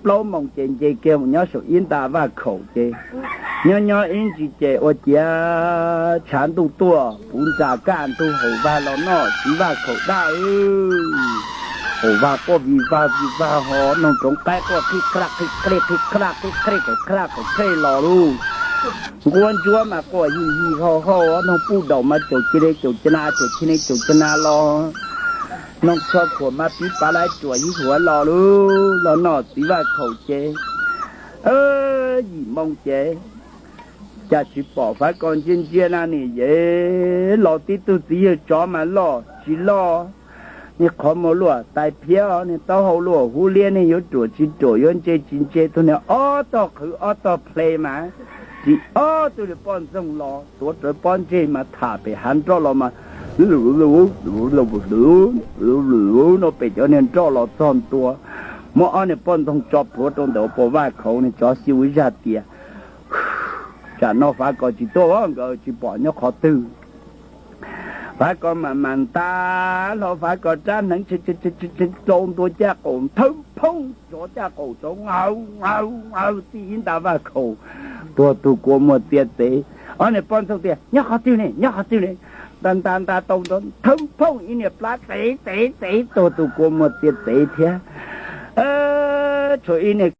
plaub moos ces nce kiag mus nyob saum ib nta vaj khaum ces nyob nyob ib ntsis ces ua ciav tshav ntuj tuaj puv ntsa kaj ntug haum vag los noj txiv vaj khaum daj. Haum vag quaj vig vag vig vag ho noog roov qaib quaj qhib qhaj qhib qhej qhib qhaj qhib qhej qhib qhaj qhib qhej los lauj. Nquab ntsuab mas quaj yig yig hau hau, noog puj daum mas caum ci le caum ci na caum ci le caum ci na los, noog tsho khuam mas pib pav lab tsuam yib huav los lauj, los noj txiv vaj khaum ces yim moo ces cas tsis pom Fav Kos ntsia ntsia na nim yev los tib tug txiv yawg tsov mas loj tsis loj, niag qhov muag luaj tais phiab, niag taub hau luaj hub liab, niag yuav ruam tsis ruam yuav ntse tsis ntse, tug niag ob tog qhwv ob tog ple mas tsis ob tug li poj ntxoog los tuav rawv pob ntseg mas tham pem hav nroj los mas no pem cov niag nroj los txog ntua, muab ob niag poj ntxoog tso plhuav rau ntawm ua pos vaj khaum, niag tsov xyu ib zaj tias tsam no Fav Kos tsis tuaj nkawd tsis pom nyob qhov twg. Fav Kos mas mas nta hlo Fav Kos rab hneev rau ntua caj qaum thawb phooj, tsov caj qaum tsov nqaws nqaws nqaws txij ib nta vaj khaum, tuag tug kua muag txia txev. Ob niag poj ntxoog tias nyob qhov twg ne, nyob qhov twg ne, nta nta nta tau nrov thawb phooj ib niag plab txev txev txev tuag tug kua muag txia txev thiab. Tshuav ib niag